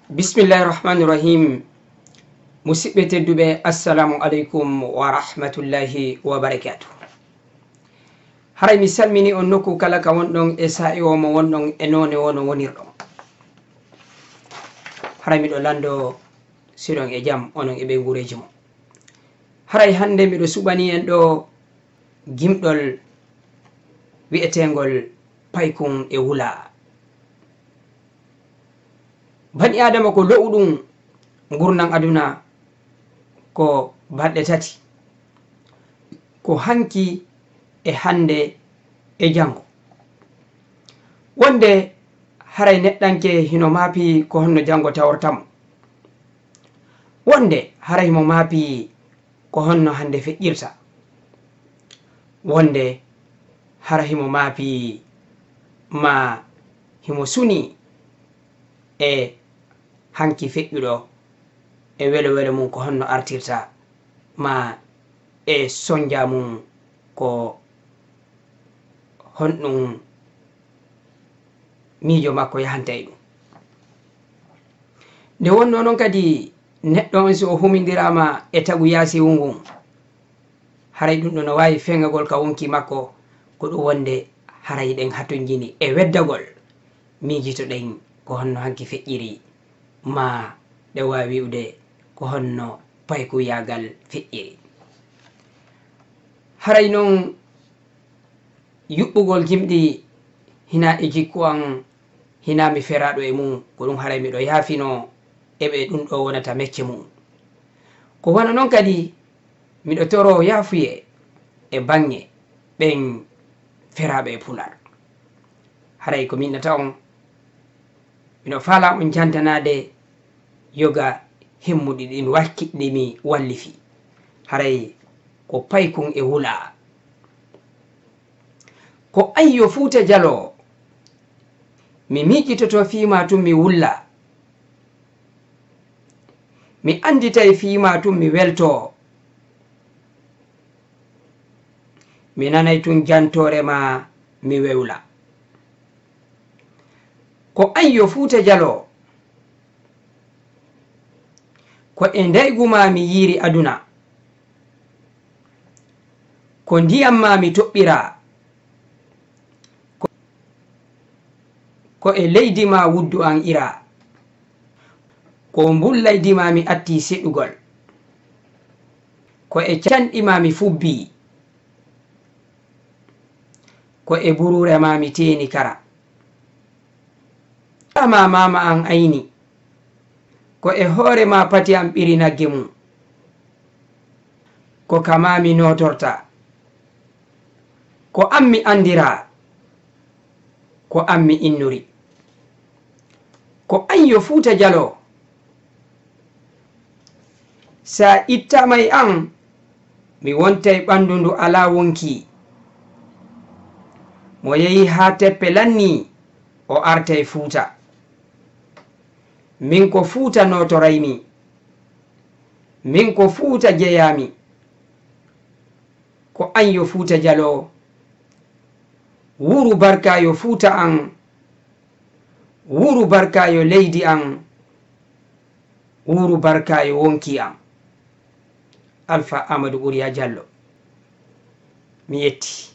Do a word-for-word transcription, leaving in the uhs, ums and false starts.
Bismillahi rahmani rahim. Musidɓe tedduɓe, assalamu aleykum wa rahmatullahi wa barakatuh. Haray mi salmini on nokku kala ka wonɗon e saa'i o mo wonɗon e noone o no wonirɗon. Haray miɗo lanndo siɗon e jam, onon e ɓeynguureeji mon. Haray hannde miɗo suɓanii en ɗoo gimɗol wi'eteengol paykun e wulaa. Bani Aadama ko lo'uɗun ngurndan aduna ko balɗe tati, ko hanki e hannde e janngo. Wonde haray neɗɗanke hino maapii ko honno janngo taworta mo. Wonde haray himo maapii ko honno hannde feƴƴirta. Wonde hara himo maapii maa himo sunii e hanki feƴƴuɗo e welo-welo mun ko honno artirta maa e sonja mun ko honɗun miijo makko yahanta e ɗun. Nde wonnoo non kadi neɗɗo on si o humindiraama e tagu yaasiwu ngun, haray ɗun ɗon no waawi feŋagol ka wonkii makko, ko ɗun wonde haray ɗen hatonjini e weddagol, miijitoɗen ko honno hanki feƴƴiri, maa ɗe waawi wi'ude ko honno paykuyaagal feƴƴiri. Haray non yuɓɓugol gimɗi hinaa e jikku an, hinaa mi feraaɗo e mun, ko ɗun haray miɗo yaafinoo e ɓe ɗun ɗoo wonata mecce mun. Ko wano non kadi miɗo toroo yaafuyee e baŋŋe ɓen feraaɓe e Pular. Haray ko mi innata on, miɗo faalaa on jantanaade yoga himmuɗi ɗin wakki ɗi mi wallifi. Haray ko paykun e wulaa. Ko an yo Fuuta Jaloo, mi miijitoto fii maa tun mi wulla. Mi annditay fii maa tun mi weltoo. Mi nanay tun jantoore maa mi wewla. Ko an yo Fuuta Jaloo, ko e ndaygu maa mi yiiri aduna. Ko ndiyam maa mi toɓɓiraa. Ko, ko e leydi maa wuddu an iraa. Ko mbullaydi maa mi attii seɗugol. Ko e canɗi maa mi fubbii. Ko e buruure maa mi teeni kara. Ka maa maama an ayni. Ko e hoore maa pati an ɓiri nagge mun. Ko ka maa mi nootorta. Ko an mi anndiraa. Ko an mi innori. Ko an yo Fuuta Jaloo. Si a ittaama e an, mi wontay ɓanndu ndu alaa wonkii. Mo yehi haa teppe lannii, o artay Fuuta. Min ko Fuuta nootoraymi. Min ko Fuuta jeyaami. Ko an yo Fuuta Jaloo. Wuuru barka yo Fuuta an. Wuuru barka yo leydi an. Wuuru barka yo wonkii an. Alfa Aamadu Ɓuriya Jallo. Mi yetti.